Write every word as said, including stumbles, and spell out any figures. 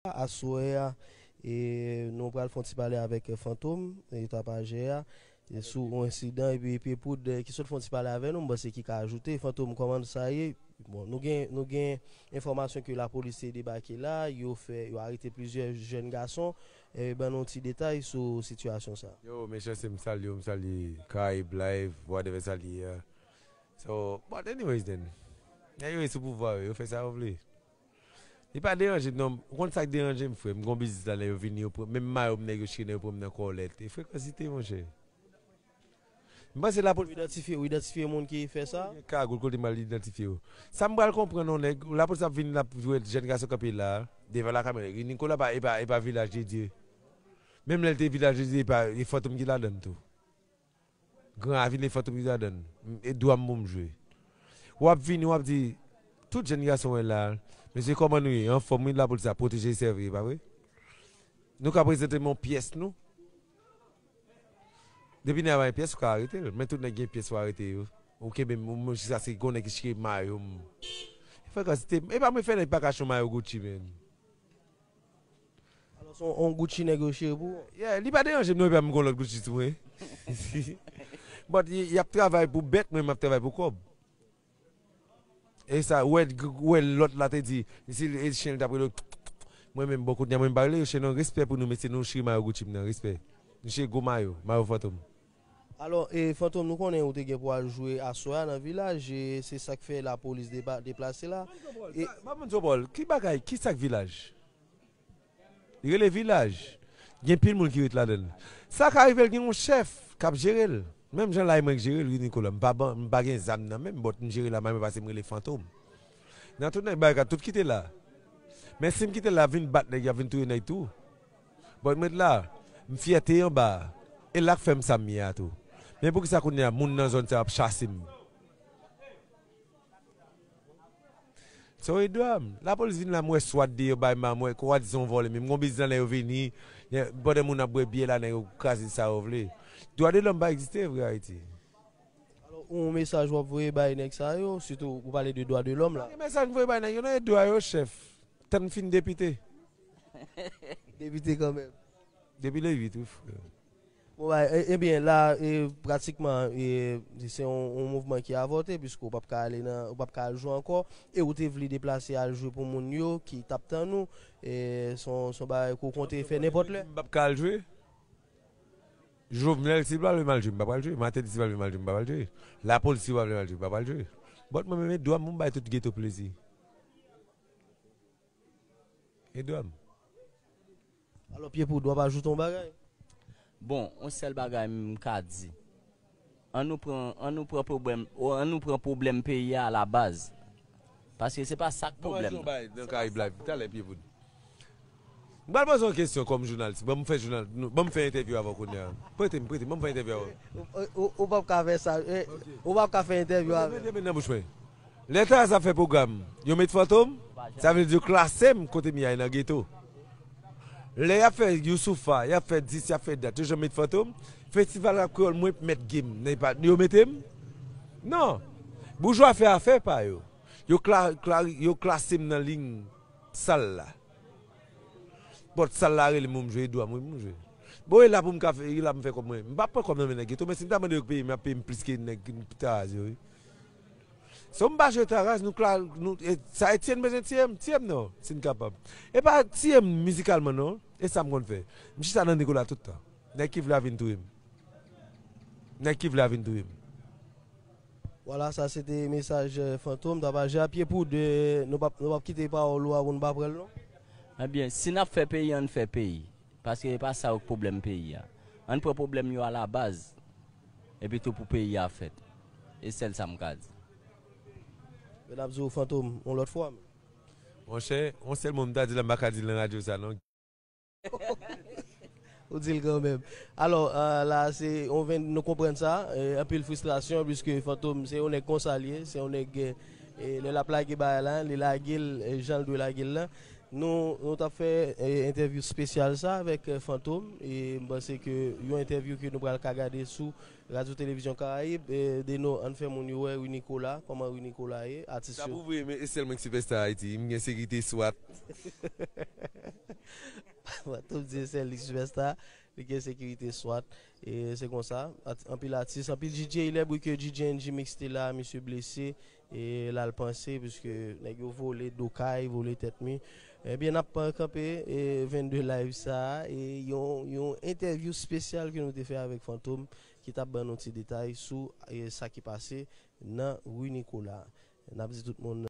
Aswè a, e, nou pral fè yon ti pale avèk Fantom, e, tapajè a, e, sou yon ensidan, epi Pye Poud, e, ki sot fè yon ti pale avè nou, m panse ki ka ajoute. Fantom, kòman sa ye? Bon, nou gen, nou gen enfòmasyon ke lapolis te debake la, yo fè, yo arete plizyè jèn gason. E, ban nou ti detay sou sitiyasyon sa. Yo, mechanse, m salye w, m salye Caraïbe Live, whatever sa li ye a. So, but anyways then, nèg yo ye sou pouvwa yo, yo fè sa yo vle. Li pa deranje m non. Ou konn sa k deranje m, frè? M gon biznis la, nèg yo vini, yo pran, menm mayo m, nèg yo chire, nèg yo pran m nan kòlèt. E frekansite, monchè. M panse lapolis. Ou idantifye, ou idantifye moun ki fè sa? Gen kagoul kote m al idantifye yo. Sa m pral konprann, yon nèg, lapolis ap vin, l ap jwenn jèn gason kanpe la, devan lakamera. Nikola pa, e pa, e pa Vilaj de Dye. Menm lè l te Vilaj de Dye, e pa, e Fantom ki ladann tou. Gran Ravin e Fantom ki ladann. E dwa m pou m jwe. W ap vini, w ap di, tout jèn gason wè la, mesye, kòman nou ye? Anfòm, wi, lapolis la, pwoteje, sèvi, pa vre? Nou ka prezante m yon pyès nou. Depi nèg la pa gen pyès, ou ka arete l. Men tout nèg gen pyès, ou arete yo. Ou kenbe m, ou menm jiskaske gon nèg ki chire mayo m. Frekansite, e pa mwen fè nèg pa ka chon mayo Gucci, men. Alò, se yon, yon Gucci nèg yo chire pou ou? Yeah, li pa deranje m non, epi m gon lòt Gucci sou mwen. But y, y ap travay pou bèt, mwen, m ap travay pou kòb. E sa, wè, wè lòt la te di, si e chen li t ap rele, mwen menm, bon, kounye a, mwen, m pa rele yo chen non, respè pou nou, mesye, nou chire mayo Gucci m nan, respè. Nou chire gwo mayo, mayo Fantom. Alò, e, Fantom, nou konnen ou te gen pou al jwe aswè a nan Vilaj, e se sa k fè lapolis depa-, deplase la. E pa moun Zopòl, ki bagay, ki sa k Vilaj? Li rele Vilaj. Gen pil moun ki ret ladan l. Sa ka rive l gen yon chèf k ap jere l. Menm jan la e mwen k jere l, wi, Nikola. M pa ban, m pa gen zam nan men m, but m jere la, mwen pase m rele Fantom. Nan tout nèg barikad, tout kite la. Men si m kite la, vin bat nèg, y ap vin touye nèg tou. But m ret la, m fyète anba a. E la k fè m sa m ye a tou. Men poukisa kounye a, moun nan zòn sa yo ap chase m? Se yon dwa m. Lapolis vin la, m wè swat deyò, bay m, m wè kwa di se yon vòlè, men m gon biznis la, nèg yo vini, pandan moun ap bwè byè la, nèg yo kraze sa yo vle. Dwa de lòm pa egziste vre Ayiti. Alò, yon mesaj w ap voye bay nèg sa yo, sitou ou pale de dwa de lòm la. Pa gen mesaj m voye bay nèg yo, non, e dwa yo, chèf. Tann fin depite. Depite kanmenm. Depi le uit, wi, frè. Bon, bay, e, ebyen, la, e, pratikman, e, se yon, yon mouvman ki avòte, piske w p ap ka ale nan, w p ap ka al jwe ankò, e ou te vle deplase al jwe pou moun yo ki t ap tann ou, e, se yon, se yon bagay ke w konte fè nenpòt lè. M p ap ka al jwe. Jovenel, si l pa vle m al jwe, m p ap al jwe. Martelly, si l pa vle m al jwe, m p ap al jwe. Lapolis, si l pa vle m al jwe, m p ap al jwe. But mwen menm, e dwa m pou m bay tout geto plezi. E dwa m. Alò, Pye Poud, w ap ajoute yon bagay? Bon, yon sèl bagay m ka di. An nou pran, an nou pran pwoblèm, o, an nou pran pwoblèm peyi a alabaz. Paske se pa sa k pwoblèm nan. Nan Caraïbe Live, talè, Pye Poud. M pral poze yon kesyon kòm jounalis. Ban m fè jounal, nou, ban m fè entèvyou avè w kounye a. Prete m, prete m, ban m fè entèvyou avè w. Ou, ou, ou p ap ka fè sa, eh, ou p ap ka fè entèvyou avè m. Mete men nan bouch mwen. Lè Taraz ap fè pwogram, yo met Fantom, sa vle di yo klase m kote m ye a nan geto. Lè y ap fè Youssoupha, y ap fè dis, y ap fè dat, yo janm met Fantom. Festival rap kreyòl, mwen mèt game, nan pa, yo mete m? Non. Boujwa fè afè pa yo. Yo kla-, kla-, yo klase m nan liy sal la. But sal la rele m pou m jwe, e dwa m wi pou m jwe. Bon, e la pou m ka fè, e la pou m fè kòb mwen. M p ap pran kòb nan men nèg geto, men si m ta mande yo peye m, y ap peye m plis ke nèg Taraz yo, wi. So m pa jwe Taraz, nou kla-, nou, e, sa Etienne bezwen tiye m, tiye m non, si n kapab. E pa tiye m mizikalman non, e sa m konn fè. M chita nan Nikola tout tan. Nèg ki vle a vin touye m. Nèg ki vle a vin touye m. Vwala, sa se te mesaj, eh, Fantom, tapajè a. Pye Poud, eh, nou p ap, nou p ap kite pawòl ou a pou n pa pran l non. Ebyen, si n ap fè peyi, ann fè peyi. Paske e pa sa yo k pwoblèm peyi a. Ann pran pwoblèm yo alabaz. Epi tou pou peyi a fèt. E sèl sa m ka di. Men n ap di w Fantom yon lòt fwa. Monchè, yon sèl mo m ta di la, m pa ka di l nan radyo sa non. Ou di l kanmenm. Alò, eh, la, se, on ven, nou konprann sa, eh, anpil fristrasyon, piske Fantom, se yon nèg konsa l ye, se yon nèg, eh, lè l ap lage bagay la, li lage l, eh, jan l dwe lage l la. Nou, nou t ap fè, eh, entèvyou espesyal sa avèk, eh, Fantom, e m panse ke yon entèvyou ke nou pral ka gade sou Radyo Televizyon Karayib, eh, Deno, ann fè moun yo wè Rinicolas, kòman Rinicolas ye, atis yo. Sa pou vre, men e sèl mwen ki sipèsta Ayiti, m gen sekirite swat. Fantom di se sèl li sipèsta, li gen sekirite swat. E se konsa, at- anpil atis, anpil D J, lè bri ke D J N G Mix te la, misye blese, e l al panse, piske nèg yo vole do kay, vole tèt mi. Ebyen, n ap kanpe e vennde live sa a, e yon, yon entèvyou espesyal ke nou te fè avèk Fantom, ki t ap ban nou ti detay sou e sa ki pase nan ri Nikola. N ap di tout moun